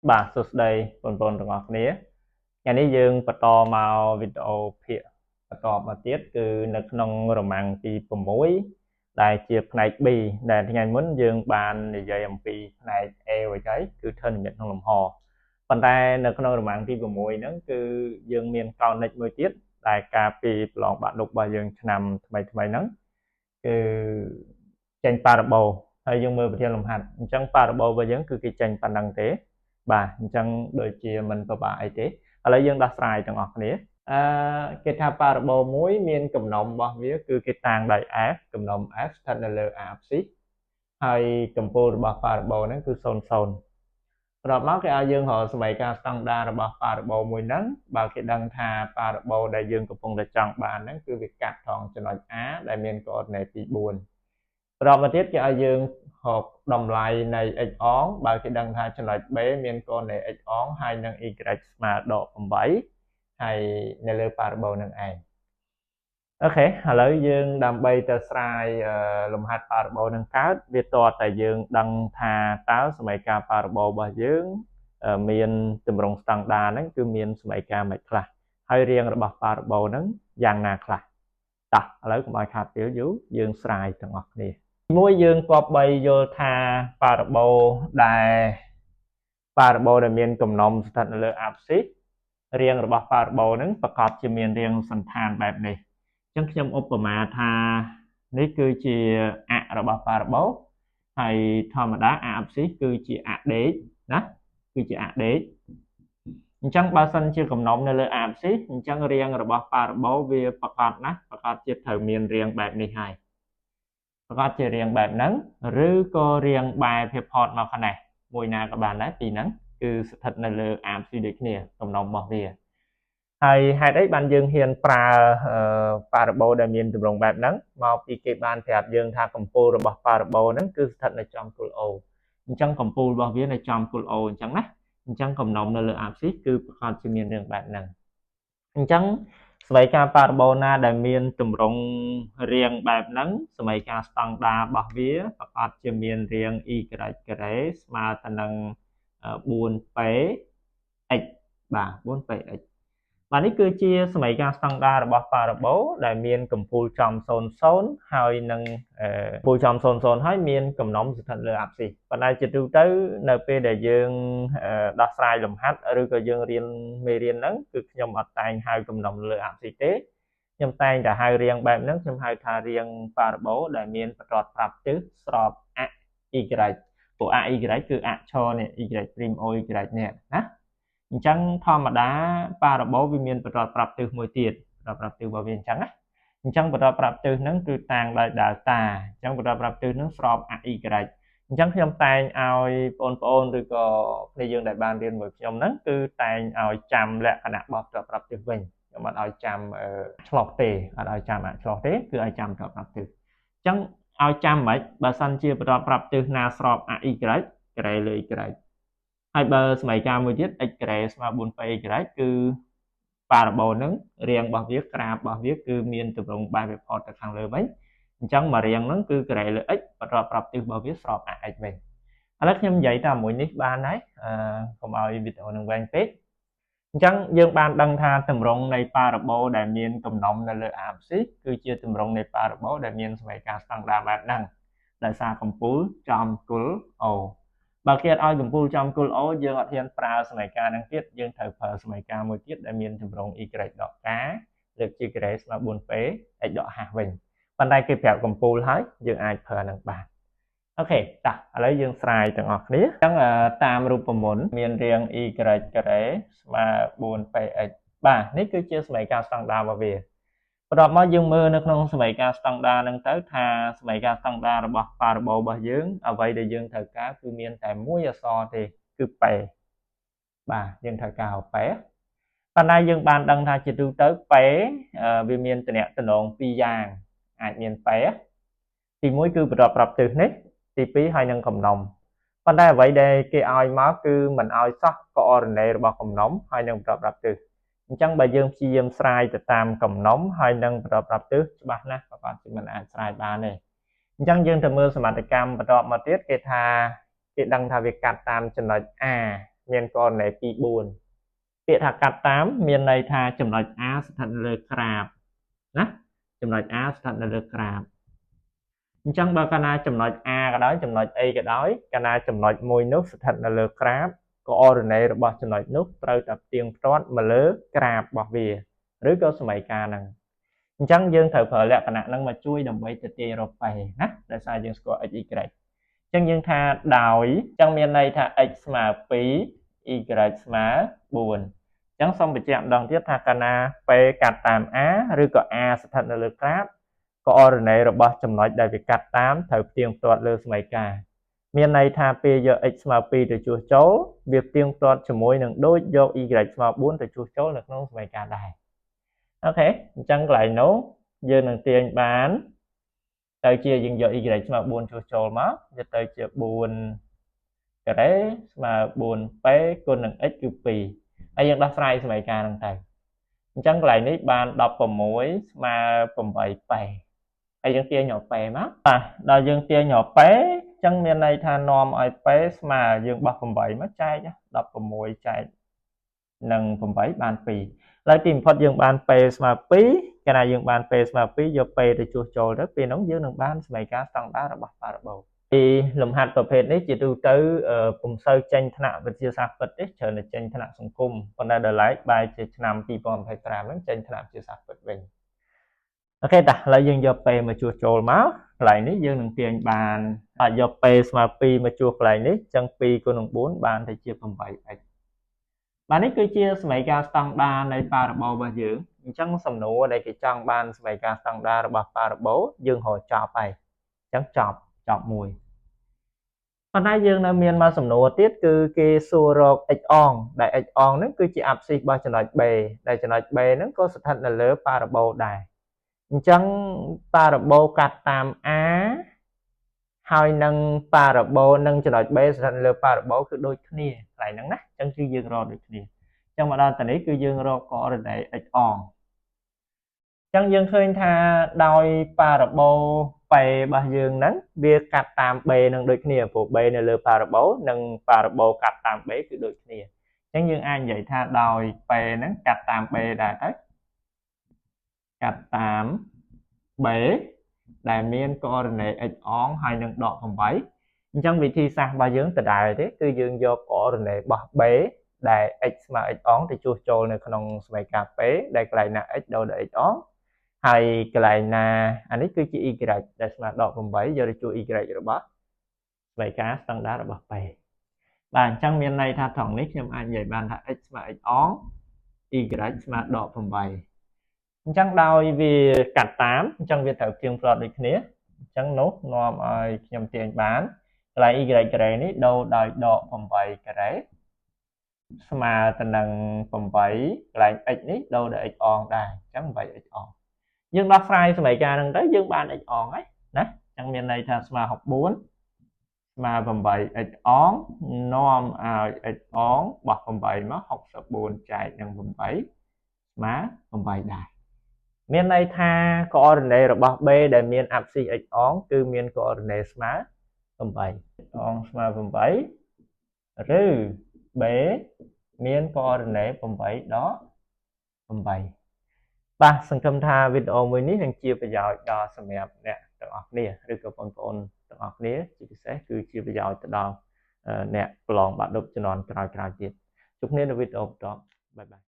បាទសួស្តីបងប្អូនទាំងអស់គ្នាថ្ងៃនេះយើងបន្តមកវីដេអូភាគបន្តមកទៀតគឺនៅក្នុងរមាំងទី6ដែលជាផ្នែក B ដែលថ្ងៃមុនយើងបាននិយាយអំពីផ្នែក A រួចហើយគឺធននិមិត្តក្នុងលំហប៉ុន្តែនៅក្នុងរមាំងទី6ហ្នឹងគឺយើងមានកោនិចមួយទៀតដែលកាលពីប្រឡងបាក់ឌុបរបស់យើងឆ្នាំថ្មីថ្មីហ្នឹងគឺចេញប៉ារ៉ាបូហើយយើងមើលប្រធានលំហាត់អញ្ចឹងប៉ារ៉ាបូរបស់យើងគឺគេចេញប៉ុណ្ណឹងទេបាទអញ្ចឹងដូចជាមិនពិបាកអីទេឥឡូវយើងដោះស្រាយទាំងអស់គ្នាអឺគេថាប៉ារ៉ាបូមួយមានកំណុំរបស់វាគឺគេតាំងដោយ f កំណុំ f ស្ថិតនៅលើ a ផ្ស៊ីហើយកម្ពូលរបស់ប៉ារ៉ាបូហ្នឹងគឺ00បន្ទាប់មកគេឲ្យយើងរកសមីការស្តង់ដាររបស់ប៉ារ៉ាបូមួយហ្នឹងបើគេដឹងថាប៉ារ៉ាបូដែលយើងកំពុងតែចង់បានហ្នឹងគឺវាកាត់ថងចំណុច A ដែលមានកូអ៊ីណេតទី4បន្ទាប់មកទៀតគេឲ្យយើងរកតម្លៃនៃ x អងបើគេដឹងថាចំណុច B មានកូអ៊ីណេត x អងហើយនិង y ស្មើដក8ហើយនៅលើប៉ារ៉ាបូនឹងឯងអូខេឥឡូវយើងដើម្បីទៅស្រាយលំហាត់ប៉ារ៉ាបូនឹងកើតវាតតែយើងដឹងថាតើសមីការប៉ារ៉ាបូរបស់យើងមានទម្រង់ស្តង់ដារហ្នឹងគឺមានសមីការមិនខ្លះហើយរាងរបស់ប៉ារ៉ាបូហ្នឹងយ៉ាងណាខ្លះតោះឥឡូវកុំឲ្យខាតពេលយូរយើងស្រាយទាំងអស់គ្នាមួយយើងគប្បីយល់ថាប៉ារ៉ាបូដែលមានកំណុំស្ថិតនៅលើអាប់ស៊ីសរាងរបស់ប៉ារ៉ាបូហ្នឹងប្រកបជាមានរាងសន្តានបែបនេះអញ្ចឹងខ្ញុំឧបមាថានេះគឺជាអ័ក្សរបស់ប៉ារ៉ាបូហើយធម្មតាអាប់ស៊ីសគឺជាអ័ក្សដេកណាគឺជាអ័ក្សដេកអញ្ចឹងបើសិនជាកំណុំនៅលើអាប់ស៊ីសអញ្ចឹងរាងរបស់ប៉ារ៉ាបូវាប្រកបណាស់ប្រកបជាត្រូវមានរាងបែបនេះហើយប្រកបជារាងបែបហ្នឹងឬក៏រាងបែបភាពផតមកខាងនេះមួយណាក៏បានដែរពីរហ្នឹងគឺស្ថិតនៅលើអាប់ស៊ីសដូចគ្នាកំណុំរបស់វាហើយហេតុអីបានយើងហ៊ានប្រើប៉ារ៉ាបូដែលមានទម្រង់បែបហ្នឹងមកពីគេបានប្រាប់យើងថាកម្ពូលរបស់ប៉ារ៉ាបូហ្នឹងគឺស្ថិតនៅចំគល់ O អញ្ចឹងកម្ពូលរបស់វានៅចំគល់ O អញ្ចឹងណាអញ្ចឹងកំណុំនៅលើអាប់ស៊ីសគឺប្រកបជាមានរាងបែបហ្នឹងអញ្ចឹងសមីការប៉ារ៉ាបូណាដែលមានទម្រង់រាងបែបហ្នឹងសមីការស្តង់ដាររបស់វាប្រកបជាមានរាង y ការ៉េស្មើទៅនឹង 4p x បាទ 4px បាទនេះគឺជាសមីការស្តង់ដាររបស់ប៉ារ៉ាបូដែលមានកម្ពូលចំ00ហើយនឹងកម្ពូលចំ00ហើយមានកំណុំស្ថិតលើអាប់ស៊ីសប៉ុន្តែជាទូទៅនៅពេលដែលយើងដោះស្រាយលំហាត់ឬក៏យើងរៀនមេរៀនហ្នឹងគឺខ្ញុំអត់តែងហៅកំណុំលើអាប់ស៊ីសទេខ្ញុំតែងតែហៅរាងបែបហ្នឹងខ្ញុំហៅថារាងប៉ារ៉ាបូដែលមានបន្ទាត់ប្រាប់ទិសស្របអ័ក្ស y ព្រោះអ័ក្ស y គឺអ័ក្សឈនេះ y' o y នេះណាអញ្ចឹងធម្មតាប៉ារ៉ាបូវាមានបន្ទាត់ប្រាប់ទិសមួយទៀតបន្ទាត់ប្រាប់ទិសរបស់វាអញ្ចឹងណាអញ្ចឹងបន្ទាត់ប្រាប់ទិសហ្នឹងគឺតាំងដោយ delta អញ្ចឹងបន្ទាត់ប្រាប់ទិសហ្នឹងស្របអ័ក្ស y អញ្ចឹងខ្ញុំតែងឲ្យបងប្អូនឬក៏គ្នាយើងដែលបានរៀនមួយខ្ញុំហ្នឹងគឺតែងឲ្យចាំលក្ខណៈរបស់បន្ទាត់ប្រាប់ទិសវិញខ្ញុំអត់ឲ្យចាំឆ្លោះទេអត់ឲ្យចាំអឆ្លោះទេគឺឲ្យចាំបន្ទាត់ប្រាប់ទិសអញ្ចឹងឲ្យចាំមិនបើសិនជាបន្ទាត់ប្រាប់ទិសណាស្របអ័ក្ស y ការ៉េលើ y ហើយបើសមីការមួយទៀត x ការ៉េស្មើ 4p y គឺប៉ារ៉ាបូហ្នឹងរាងរបស់វាក្រាបរបស់វាគឺមានទម្រង់បែបវាផតទៅខាងលើវិញអញ្ចឹងមួយរាងហ្នឹងគឺការ៉េលើ x បន្ទាត់ប្រាប់ទិសរបស់វាស្របអ័ក្ស x វិញឥឡូវខ្ញុំនិយាយតែមួយនេះបានហើយកុំឲ្យវីដេអូនឹងវែងពេកអញ្ចឹងយើងបានដឹងថាទម្រង់នៃប៉ារ៉ាបូដែលមានកំណុំនៅលើអាប់ស៊ីសគឺជាទម្រង់នៃប៉ារ៉ាបូដែលមានសមីការស្តង់ដារបែបហ្នឹងដោយសារកម្ពូលចំគល់ O បើគេអត់ឲ្យកម្ពូលចំគល់ O យើងអត់ហ៊ានប្រើសមីការហ្នឹងទៀតយើងត្រូវប្រើសមីការមួយទៀតដែលមានទម្រង់ y ដក k លើកជាការ៉េស្មើ 4p x ដក h វិញប៉ុន្តែគេប្រាប់កម្ពូលហើយយើងអាចប្រើនឹងបានអូខេតោះឥឡូវយើងស្រាយទាំងអស់គ្នាអញ្ចឹងតាមរូបមន្តមានរាង y ការ៉េស្មើ 4px បាទនេះគឺជាសមីការស្តង់ដាររបស់វាបន្ទាប់មកយើងមើលនៅក្នុងសមីការស្តង់ដារហ្នឹងទៅថាសមីការស្តង់ដាររបស់ប៉ារ៉ាបូរបស់យើងអ្វីដែលយើងត្រូវការគឺមានតែមួយអក្សរទេគឺ p បាទយើងត្រូវការ p ប៉ុន្តែយើងបានដឹងថាជាទូទៅ p វាមានតំណងពីរយ៉ាងអាចមាន p ទី1គឺបន្ទាត់ប្រាប់ទិសនេះទី2ហើយនឹងកំណុំប៉ុន្តែអ្វីដែលគេឲ្យមកគឺមិនឲ្យសោះកូអរណេរបស់កំណុំហើយនឹងបន្ទាត់ប្រាប់ទិសអញ្ចឹងបើយើងព្យាយាមស្រាយទៅតាមកំណុំហើយនឹងបន្ទាត់ប្រាប់ទិសច្បាស់ណាស់ប្រហែលជាមិនអាចស្រាយបានទេអញ្ចឹងយើងទៅមើលសមត្ថកម្មបន្ទាប់មកទៀតគេថាគេដឹងថាវាកាត់តាមចំណុច A មានកូអរដោនេ2 4ពាក្យថាកាត់តាមមានន័យថាចំណុច A ស្ថិតនៅលើក្រាបណាចំណុច A ស្ថិតនៅលើក្រាបអញ្ចឹងបើកាលណាចំណុច A ក៏ដោយចំណុច A ក៏ដោយកាលណាចំណុចមួយនោះស្ថិតនៅលើក្រាបកូអរដោនេរបស់ចំណុចនោះត្រូវតែផ្ទៀងផ្ទាត់មកលើក្រាបរបស់វាឬក៏សមីការហ្នឹងអញ្ចឹងយើងត្រូវប្រើលក្ខណៈហ្នឹងមកជួយដើម្បីទៅទាញរក p ណាដោយសារយើងស្គាល់ x y អញ្ចឹងយើងថាដោយអញ្ចឹងមានន័យថា x ស្មើ2 y ស្មើ4អញ្ចឹងសូមបញ្ជាក់ម្ដងទៀតថាកាលណា p កាត់តាម a ឬក៏ a ស្ថិតនៅលើក្រាបកូអរដោនេរបស់ចំណុចដែលវាកាត់តាមត្រូវផ្ទៀងផ្ទាត់លើសមីការមានន័យថាពេលយក x ស្មើ2ទៅជួសចូលវាផ្ទៀងផ្ទាត់ជាមួយនឹងដូចយក y ស្មើ4ទៅជួសចូលនៅក្នុងសមីការដែរអូខេអញ្ចឹងកន្លែងនោះយើងនឹងទាញបានទៅជាយើងយក y ស្មើ4ជួសចូលមកវាទៅជា4ការ៉េស្មើ 4p គុណនឹង x គឺ2ហើយយើងដោះស្រាយសមីការហ្នឹងទៅអញ្ចឹងកន្លែងនេះបាន16ស្មើ 8p ហើយយើងទាញរក p មកបាទដល់យើងទាញរក p អញ្ចឹងមានន័យថានាំឲ្យ p ស្មើយើងបោះ8មកចែក16ចែកនឹង8បាន2ហើយទីបំផុតយើងបាន p ស្មើ2កាលណាយើងបាន p ស្មើ2យក p ទៅជួសចូលទៅពេលនោះយើងនឹងបានសមីការស្តង់ដាររបស់ប៉ារ៉ាបូលពីលំហាត់ប្រភេទនេះជាទូទៅពុំសូវចេញថ្នាក់វិទ្យាសាស្ត្រពិតទេច្រើនតែចេញថ្នាក់សង្គមប៉ុន្តែដល់ឡែកបែរជាឆ្នាំ2025ហ្នឹងចេញថ្នាក់វិទ្យាសាស្ត្រពិតវិញអូខេតាឥឡូវយើងយក p មកជួសចូលមកកន្លែងនេះយើងនឹងទាញបានអាចយក p ស្មើ2មកជួសកន្លែងនេះអញ្ចឹង2គុណនឹង4បានទៅជា 8x បាទនេះគឺជាសមីការស្តង់ដារនៃប៉ារ៉ាបូលរបស់យើងអញ្ចឹងសំណួរដែលគេចង់បានសមីការស្តង់ដាររបស់ប៉ារ៉ាបូលយើងរកចប់ហើយអញ្ចឹងចប់មួយប៉ុន្តែយើងនៅមានមួយសំណួរទៀតគឺគេសួររក x អងដែល x អងហ្នឹងគឺជាអាប់ស៊ីសរបស់ចំណុច B ដែលចំណុច B ហ្នឹងក៏ស្ថិតនៅលើប៉ារ៉ាបូលដែរអញ្ចឹងប៉ារ៉ាបូលកាត់តាម A ហើយនឹងប៉ារ៉ាបូលនិងចំណុច B ស្ថិតនៅលើប៉ារ៉ាបូលគឺដូចគ្នាកន្លែងហ្នឹងណាអញ្ចឹងគឺយើងរកដូចគ្នាអញ្ចឹងមកដល់តនេះគឺយើងរកកូអរដោនេ x អងអញ្ចឹងយើងឃើញថាដោយប៉ារ៉ាបូល P របស់យើងហ្នឹងវាកាត់តាម B នឹងដូចគ្នាព្រោះ B នៅលើប៉ារ៉ាបូលនិងប៉ារ៉ាបូលកាត់តាម B គឺដូចគ្នាអញ្ចឹងយើងអាចនិយាយថាដោយ P ហ្នឹងកាត់តាម B ដែរទៅកាត់តាម B ដែលមានកូអរដោនេ x អងហើយនឹងដក8អញ្ចឹងវិធីសាស្ត្ររបស់យើងដដែលទេគឺយើងយកកូអរដោនេរបស់ B ដែល x ស្មើ x អងទៅជួសចូលនៅក្នុងសមីការ P ដែលកន្លែងណា x ដូរដល់ x អងហើយកន្លែងណាអានេះគឺជា y ដែលស្មើដក8យកទៅជួស y របស់សមីការស្តង់ដាររបស់ P បាទអញ្ចឹងមានន័យថាត្រង់នេះខ្ញុំអាចនិយាយបានថា x ស្មើ x អង y ស្មើដក8អញ្ចឹងដោយវាកាត់តាមអញ្ចឹងវាត្រូវផ្ទៀងផ្ទាត់ដូចគ្នាអញ្ចឹងនោះនាំឲ្យខ្ញុំទាញបានកន្លែង y ការ៉េនេះដូរដោយដក8ការ៉េស្មើទៅនឹង8កន្លែង x នេះដូរដោយ x អងដែរអញ្ចឹង 8x អងយើងដោះស្រាយសមីការហ្នឹងទៅយើងបាន x អងហើយណាអញ្ចឹងមានន័យថាស្មើ64ស្មើ 8x អងនាំឲ្យ x អងបោះ8មក64ចែកនឹង8ស្មើ8ដែរមានន័យថាកូអរដោនេរបស់ B ដែលមានអាប់ស៊ីស x អងគឺមានកូអរដោនេស្មើ8អងស្មើ8ឬ B មានកូអរដោនេ8ដក8បាទសង្ឃឹមថាវីដេអូមួយនេះនឹងជាប្រយោជន៍ដល់សម្រាប់អ្នកទាំងអស់គ្នាឬក៏បងប្អូនទាំងអស់គ្នាជាពិសេសគឺជាប្រយោជន៍ទៅដល់អ្នកប្រឡងបាក់ឌុបជំនាន់ក្រោយៗទៀតជួបគ្នានៅវីដេអូបន្ទាប់បាយបាយ